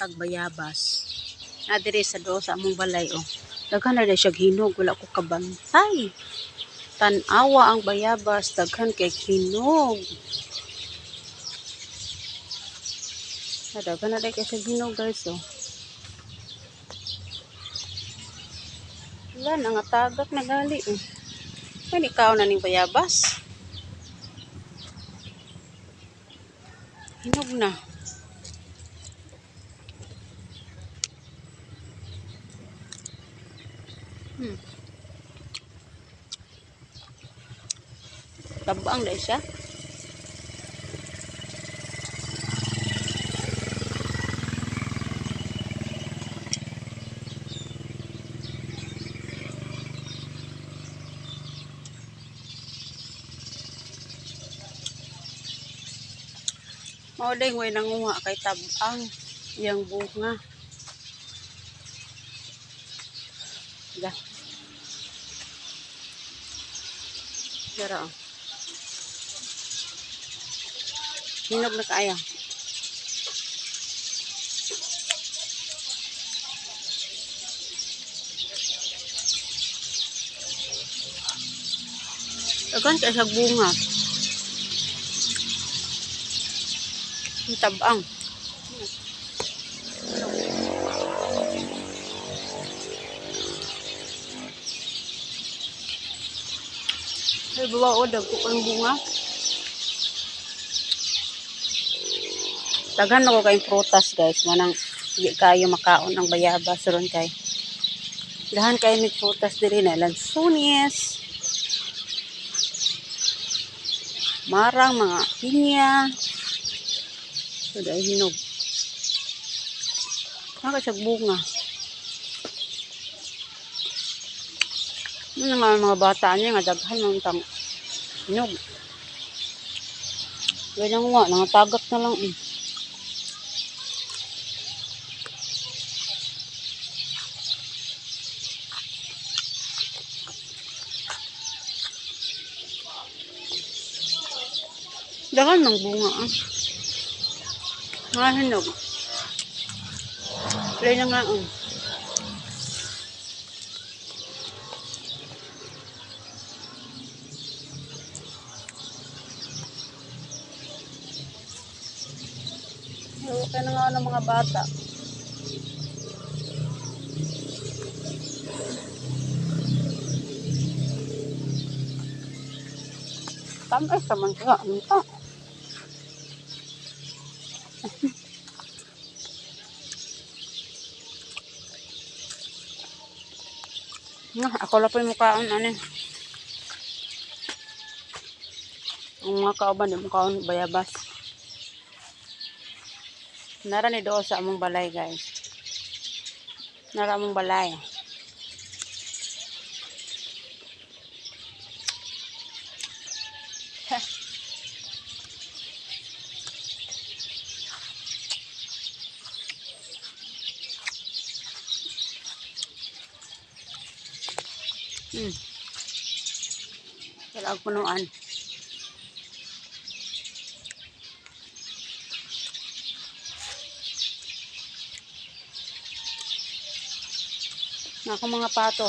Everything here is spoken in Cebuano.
Tag bayabas. Na diri sa do sa among balay oh. Daghan na siya hinog, wala ko kabantay. Tan-awa ang bayabas, daghan kay hinog. Na daghan na kay siya hinog, guys, oh. Wala na nga tagak na gali oh. May ikaw na ning bayabas. Hinog na. Tabang dahil siya. Mao day way nanguha kay tabang iyang bunga. Ga. Dara. Hinog na kaayo. Daghan kay siya bunga. Ang tabang. Ay, bawa o, dagko kayong bunga. Daghan ako kayong prutas, guys. Manang di kayo makaon ang bayabas ron kay. Dahan kayo may prutas diri na lansones. Marang mga pinya. So, dahil hinog. Nakasag bunga. Ano nga mga bata niya nga daghan ng tang hinog. Ganyan nga, nangatagak na lang eh. Daghan ng bunga ah. Nga hinog. Play na nga oh. Okay na nga ng mga bata. Tamis naman siya. Ano to? Nga, ako lang po yung mukhaan, ano eh. Ang mga kauban, yung mukhaan, bayabas. Nara ni do sa among balay, guys. Nara among balay. Wala akong punuan. Ako mga pato.